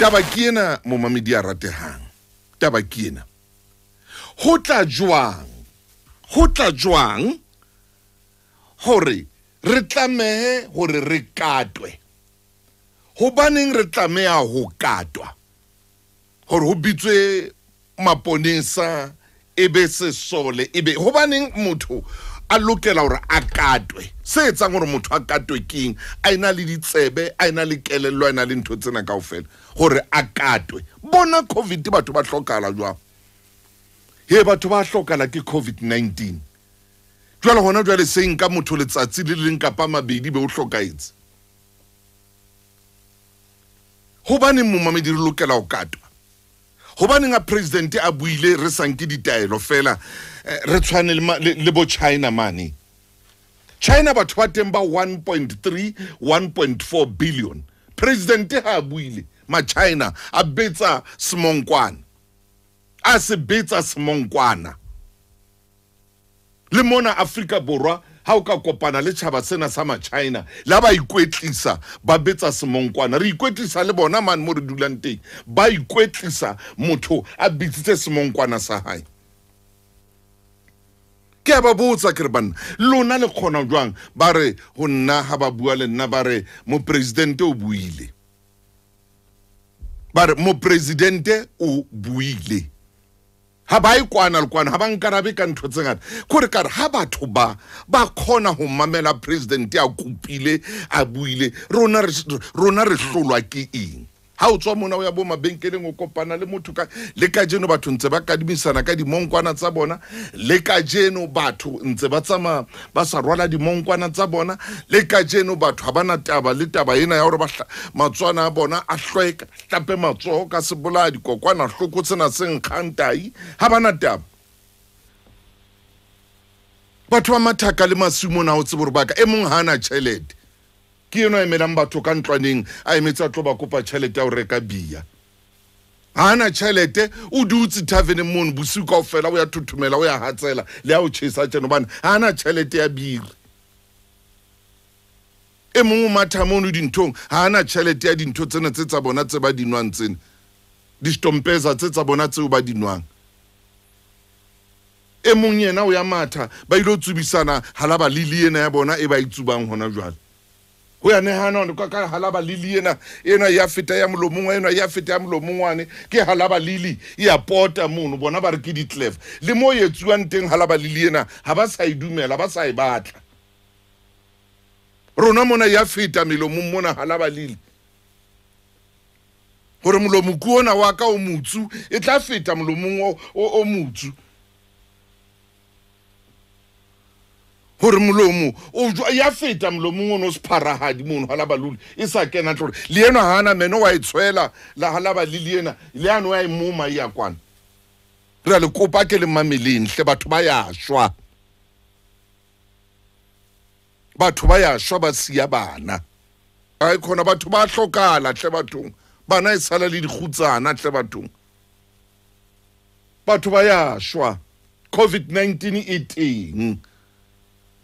Taba ke ena momamedi a ratehang. Taba ke ena. Ho tla jwang? Ho tla jwang hore re tlamehe hore re katwe? Hobaneng re tlameha ho katwa? Hore ho bitswe maponesa e be sesole e be hobaneng motho a lokela hore a katwe? Se etsang hore motho a katwe keng? A ena le ditsebe, a ena le kelello, a ena le ntho tsena kaofela hore a katwe. Bona COVID batho ba hlokahala jwang? He batho ba hlokahala ke COVID-19. Jwale hona jwale se nka motho letsatsi le leng kapa mabedi be o hlokahetse. Hobaneng momamedi re lokela ho katwa? Hobaneng a president a buile re sa nke ditaelo fela, re tshwane le bo China mane. China batho ba teng ba 1.3, 1.4 billion. President ha a buile, ma China a betsa semonkwana. A se betsa semonkwana. Le mona Afrika Borwa ha o ka kopana le tjhaba sena sa ma China, la ba ikwetlisa, ba betsa semonkwana. Re ikwetlisa le bona mane mo re dulang teng. Ba ikwetlisa motho a bitsitse semonkwana sa hae. Ke a ba botsa ke re banna, lona le kgona jwang? Ba re ho nna ha ba bua le nna ba re mopresidente o buile. Ba re mopresidente o buile. Ha ba e kwana le kwana, ha ba nkarabe ka ntho tse ngata. Kore ka re ha batho ba ba kgona ho mamela president a kopile, a buile, rona re hlolwa ke eng? Ha o tswa mona o ya bo mabenkeleng o kopana le motho ka le kajeno batho ntse ba kadimisana ka dimonkwana tsa bona, le kajeno batho ntse ba tsamaya ba sa rwala dimonkwana tsa bona, le kajeno batho ha bana taba le taba ena ya hore ba matswana a bona a hlweka, hlape matsoho ka sebolaya dikokwana hloko tsena se nkgang tai, ha bana taba. Batho ba mathaka le masimo na o tsebe hore ba ka e mong ha ana tjhelete. Ke eno a emelang batho ka ntlwaneng, a emetse a tlo ba kopa tjhelete ya ho reka bia. Ha ana tjhelete, o dutse taverneng mono bosiu kaofela, o ya thothomela, o ya hatsela, le ha o tjhesa tjena hobane ha ana tjhelete ya biri. E mong o matha mono dinthong, ha ana tjhelete ya dintho tsena tse tsa bona tse ba di nwang tsena. Distompeza tse tsa bona tseo ba di nwang. E mong yena o ya matha, ba ilo tsubisana halaba lili ena ya bona e ba e tsubang hona jwale. Ho ya nehana hore ka halaba lili ena, ena ya feta ya molomong, ena ya feta ya molomong wane, ke halaba lili e ya pota mono, bona ba re ke di-clef. Le mo e etsuwang teng halaba lili ena, ha ba sa e dumela, ba sa e batla. Rona mona ya feta melomong mona halaba lili. Hore molomo ke ona wa ka o motsu, e tla feta molomong o motsu. Hore molomo o ya feta molomong ono sepharahadi mono halaba luli e sa kena tlore le ena ha ana meno wa e tshwela la halaba lili ena le ano ya e moma ya kwana. Re a le kopa ke le mameleng hle, batho ba ya shwa. Batho ba ya shwa ba siya bana. Ai khona batho ba hlokala hle bathong. Bana e sala le dikgutsana hle bathong. Batho ba ya shwa. COVID-19 e teng.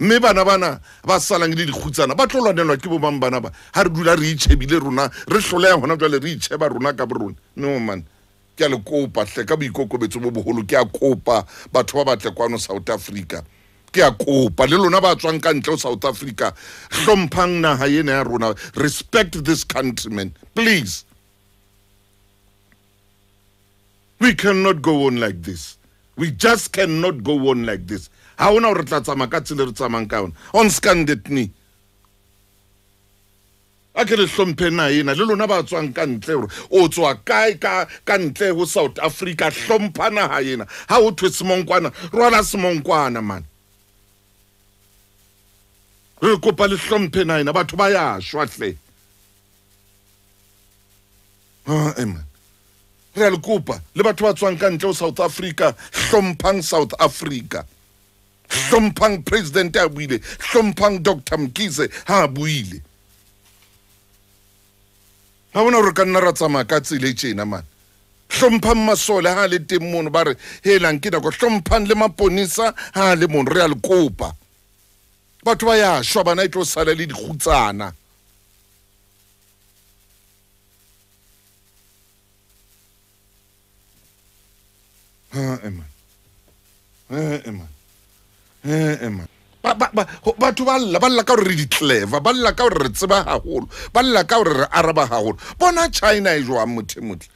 Mme bana bana ba salang le dikgutsana ba tlo lwanelwa ke bo mang bana ba? Ha re dula re itjhebile rona, re hloleha hona jwale re itjheba rona ka borona. No man, ke a le kopa hle ka boikokobetso bo boholo, ke a kopa batho ba batle kwano South Africa. Ke a kopa le lona ba tswang ka ntle ho South Africa, hlomphang naha ena ya rona. Respect this country, man, please. We cannot go on like this. We just cannot go on like this. Ha hona hore re tla tsamaya ka tsela e re tsamayang ka yona. On scanded ni. A ke le hlomphe naha ena, le lona ba tswang ka ntle hore o tswa kae ka ntle ho South Africa, hlompha naha ena. Ha ho thwe semonkwana, rwala semonkwana man. Re kopa le hlomphe naha ena, batho ba ya shwa hle. Ha man. Re a le kopa le batho ba tswang ka ntle ho South Africa, hlomphang South Africa. Hlomphang president a buile, hlomphang Dr. Mkhize ha a buile. Ha hona hore ka nna ra tsamaya ka tsela e tjena man. Hlomphang masole ha le teng mono, ba re helang ke nako, hlomphang le maponesa ha le mono, re a le kopa. Batho ba ya shwa bana e tlo sala le dikgutsana. Man. Batho ba lla ka hore re di-clever, ba lla ka hore re tseba haholo, ba lla ka hore re araba haholo. Bona China e jwang motho motle.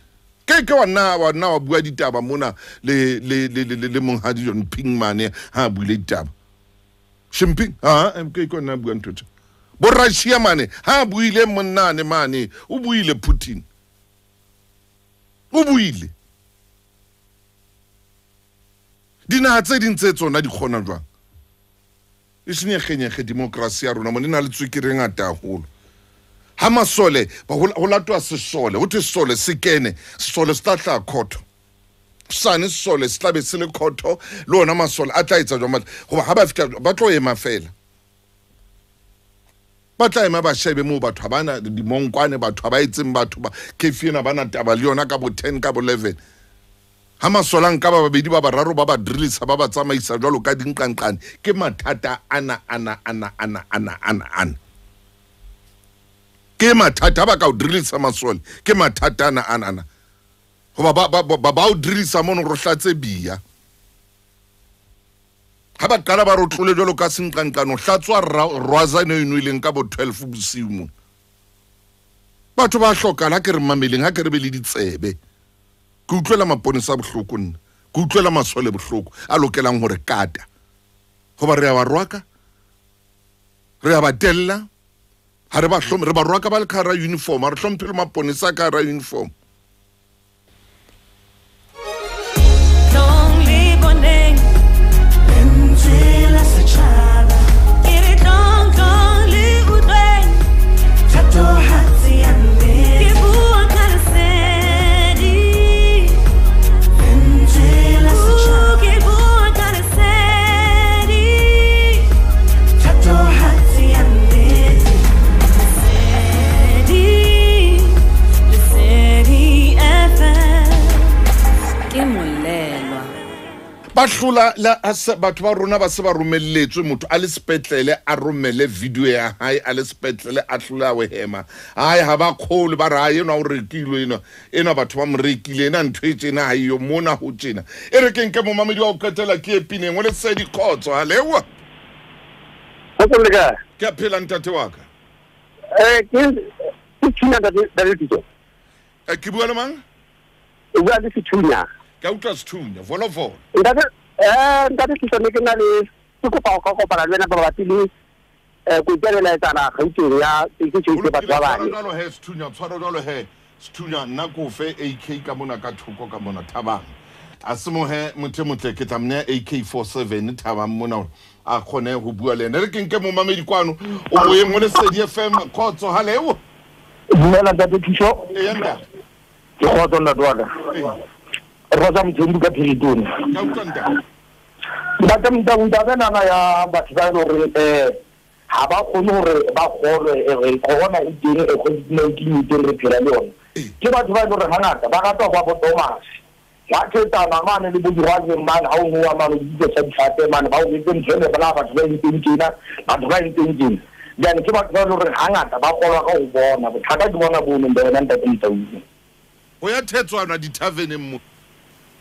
Ke wa nna wa bua ditaba mona le monghadi John Ping mane ha buile ditaba. Shimping ha ke nna bua ntho tse. Bo Russia mane ha buile monnane mane o buile Putin. O buile. Dinaha tse ding tse tsona di kgona jwang? E senyegenyege democracy ya rona mo ne na le tswekere e ngata haholo. Ha masole ba ho latwa sesole, ho thwe sesole se kene, sesole se tla tla khotho. Sane sesole se tla be se le khotho le ona masole a tla etsa jwang matla hoba ha ba fihla ba tlo ema fela. Ba tla ema ba shebe moo batho ha bana dimonkwane, batho ha ba etseng batho ba kefi ena bana taba le yona ka bo 10 ka bo 11. Ha masole a nka ba babedi ba bararo ba ba drillisa ba ba tsamaisa jwalo ka dinqanqane ke mathata ana. Ke mathata ba ka o drillisa masole ke mathata ana. Hoba ba o drillisa mono ro hlatse bia. Ha ba qala ba rotlole jwalo ka senqanqane o hlatswa rwazane e nweleng ka bo 12 bosiu mo. Batho ba hlokala ha ke re mameleng ha ke re be le ditsebe. Ke utlwela maponesa bohloko nna, ke utlwela masole bohloko a lokelang hore kata. Hoba re a ba rwaka, re a ba tella, ha re ba hlomphe, re ba rwaka ba le ka hara uniform, ha re hlomphe le maponesa ka hara uniform. Ba hlola la batho ba rona ba se ba romelletswe motho a le sepetlele a romele video ya hae a le sepetlele a hlola we hema. Ai ha ba kgole ba ra ena o rekilwe ena ena batho ba mo rekile ena ntho e tjena ha iyo mona ho tjena. E re ke nke momamedi wa ho qetela ke epineng o le sedi khotso halewa. Go le kae? Ke a phela ntate wa ka. Ke Sethunya ntate Tito. Ke bua le mang? O bua le Sethunya. Ka utlwa Sethunya volo volo. Ntate ntate Tito ne ke na le ke kopa go kopana le wena mabapi le kotsi ya melaetsana Gauteng ya ke tšeitse batho ba bane. Jwalo he Sethunya, tshwaro jwalo he Sethunya nna ko fe AK ka mona ka thoko ka mona Thabang. A se mohe motho motle ke tla mne AK47 Thabang mona hore a kgone ho bua le ena. Re ke nke momamedi kwano o boeng o le Lesedi FM khotso halewo. Dumela ntate Tito. E ntate. Ke khotso ntate wa ka. Rosa Mthembu ka Phiritone. Ka utlwa ntate. Ntate Mthembu nana ya batho ba hore ha ba kgone hore ba kgolwe corona e teng e COVID-19 e teng re phela le yona. Ke batho ba hore hangata ba rata ho ba bo Thomas. Ba thetana mane le bo dirwajeng mane ha o ngoa mane ditso tsa ditlhape mane ba o etse ntho e ba batho ba entseng tjena, batho ba entseng tjena. Jane ke batho ba hore hangata ba kgolwa ka ho bona. Bothata ke bona bo neng ba yona ntate Mthembu. Ho ya thetswana di-taverneng mo.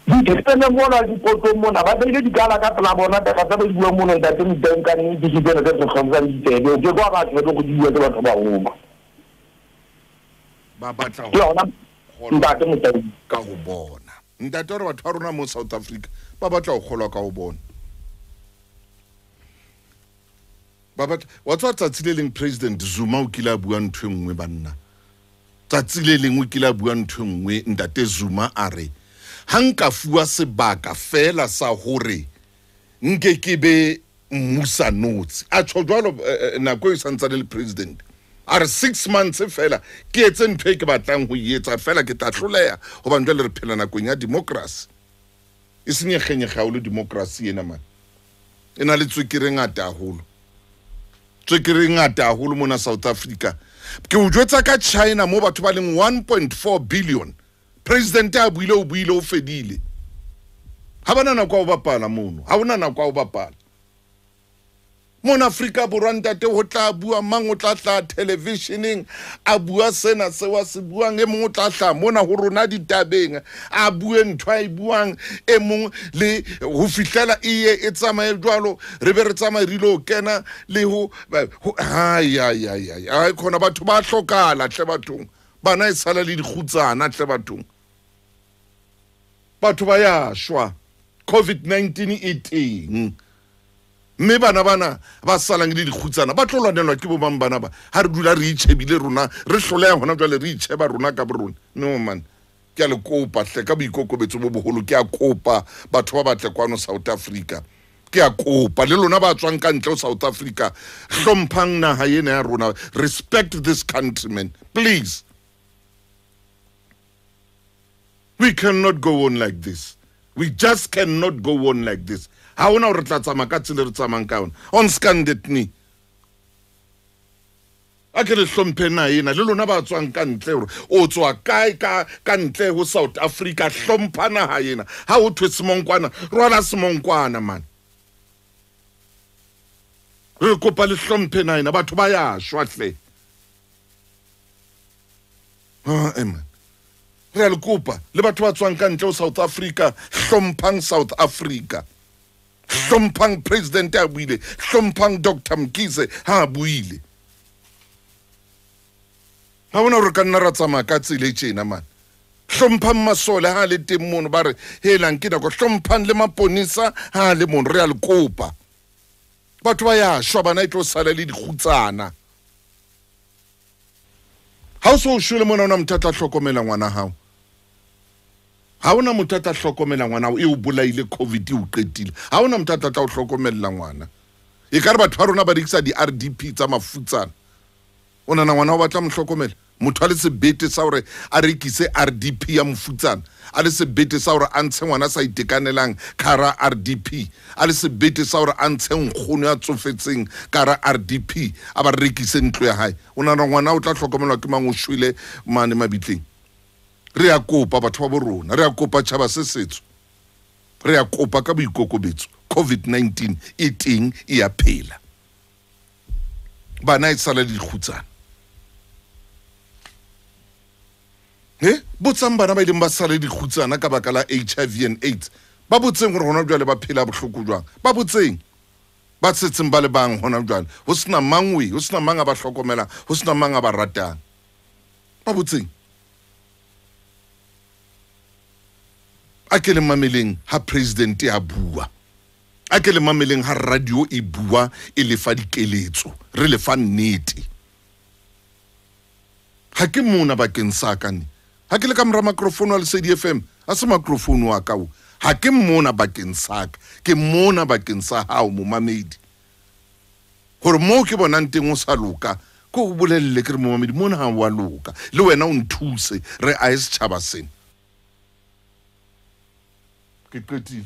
Dithetsene mona dipotong mona ba beile dikala ka pela bona taba tsa ba di buang mona ntate Mthembu ka nnete ke tsena tse tlhotlhomsang ditsebe. O ke kwa batho ba tlo go di bua ke batho ba baholo. Ba batla ho yona ntate Mthembu ka ho bona. Ntate hore batho ba rona mo South Africa ba batla ho kgolwa ka ho bona. Ba batla wa tswa tsatsi le leng President Zuma o kile a bua ntho e nngwe banna. Tsatsi le leng o kile a bua ntho e nngwe ntate Zuma a re ha nka fuwa sebaka fela sa hore nke ke be mmusa notsi. A tjho jwalo nako e santsane le president. A re 6 months fela ke etse ntho e ke batlang ho etsa fela ke tla hloleha hobane jwale re phela nakong ya democracy. E senyegenyege haholo democracy ena man. E na le tswekere e ngata haholo. Tswekere e ngata haholo mona South Africa. Ke o jwetsa ka China mo batho ba leng 1.4 billion. President a buile o buile o fedile. Ha bana nako ya ho bapala mono. Ha hona nako ya ho bapala. Mona Afrika Borwa ntate ho tla bua mang, o tla tla televisioneng a bua sena seo a se buang, e mong o tla tla mona ho rona ditabeng a bue ntho a e buang, e mong le ho fihlela e ye e tsamaye jwalo, re be re tsamaye re ilo kena le ho ai ai ai ai ai khona batho ba hlokala tle bathong, bana e sala le dikgutsana tle bathong, batho ba ya shwa, COVID-19 e teng. Mme bana bana ba salang le dikgutsana ba tlo lwanelwa ke bo mang bana ba? Ha re dula re itjhebile rona, re hloleha hona jwale re itjheba rona ka borona. No man, ke a le kopa hle ka boikokobetso bo boholo, ke a kopa batho ba batle kwano South Africa, ke a kopa le lona ba tswang ka ntle ho South Africa, hlomphang naha ena ya rona, respect this country man, please. We cannot go on like this. We just cannot go on like this. Ha hona hore re tla tsamaya ka tsela re tsamayang ka yona. On scanded ni. A ke le hlomphe naha ena, le lona ba tswang ka ntle hore o tswa kae ka ntle ho South Africa, hlompha naha ena. Ha ho thwe semonkwana, rwala semonkwana man. Re kopa le hlomphe naha ena, batho ba ya shwa hle. Ha man. Re a le kopa le batho ba tswang ka ntle ho South Africa, hlomphang South Africa. Hlomphang president a buile, hlomphang Dr. Mkhize ha a buile. Ha hona hore ka nna ra tsamaya ka tsela e tjena man. Hlomphang masole ha le teng mono, ba re helang ke nako, hlomphang le maponesa ha le mono, re a le kopa. Batho ba ya shwa, bana e tlo sala le dikgutsana. Ha o so shwele mona, ona motho a tla hlokomela ngwana hao. Ha ona motho a tla hlokomela ngwana hao, e o bolaile COVID e o qetile. Ha ona motho a tla o hlokomella ngwana. E ka re batho ba rona ba rekisa di-RDP tsa mafutsana. O nahana ngwana o batla mo hlokomela? Motho a le sebete sa hore a rekise RDP ya mofutsana, a le sebete sa hore a ntshe ngwana sa itekanelang ka hara RDP, a le sebete sa hore a ntshe nkgono ya tsofetseng ka hara RDP, a ba rekise ntlo ya hae. O nahana ngwana o tla hlokomelwa ke mang o shwele mane mabitleng? Re a kopa batho ba bo rona, re a kopa tjhaba se setso, re a kopa ka boikokobetso. COVID-19 e teng, e a phela. Bana e sala le dikgutsana. Botsang bana ba ileng ba sala dikgutsana ka baka la HIV and AIDS. Ba botseng hore hona jwale ba phela bohloko jwang. Ba botseng ba setseng ba le bang hona jwale. Ho sena mang we, ho sena mang a ba hlokomelang, ho sena mang a ba ratang. Ba botseng. A ke le mameleng ha president a bua. A ke le mameleng ha radio e bua e lefa dikeletso, re lefa nnete. Ha ke mona bakeng sa ka ne. Ha ke le ka mora microphone wa Lesedi FM, a se microphone wa ka o. Ha ke mona bakeng sa ka, ke mona bakeng sa hao momamedi. Hore moo ke bonang teng o sa loka, ke o bolelle ke re momamedi mona ha wa loka. Le wena o nthuse re ae setjhaba sena. Ke qetile.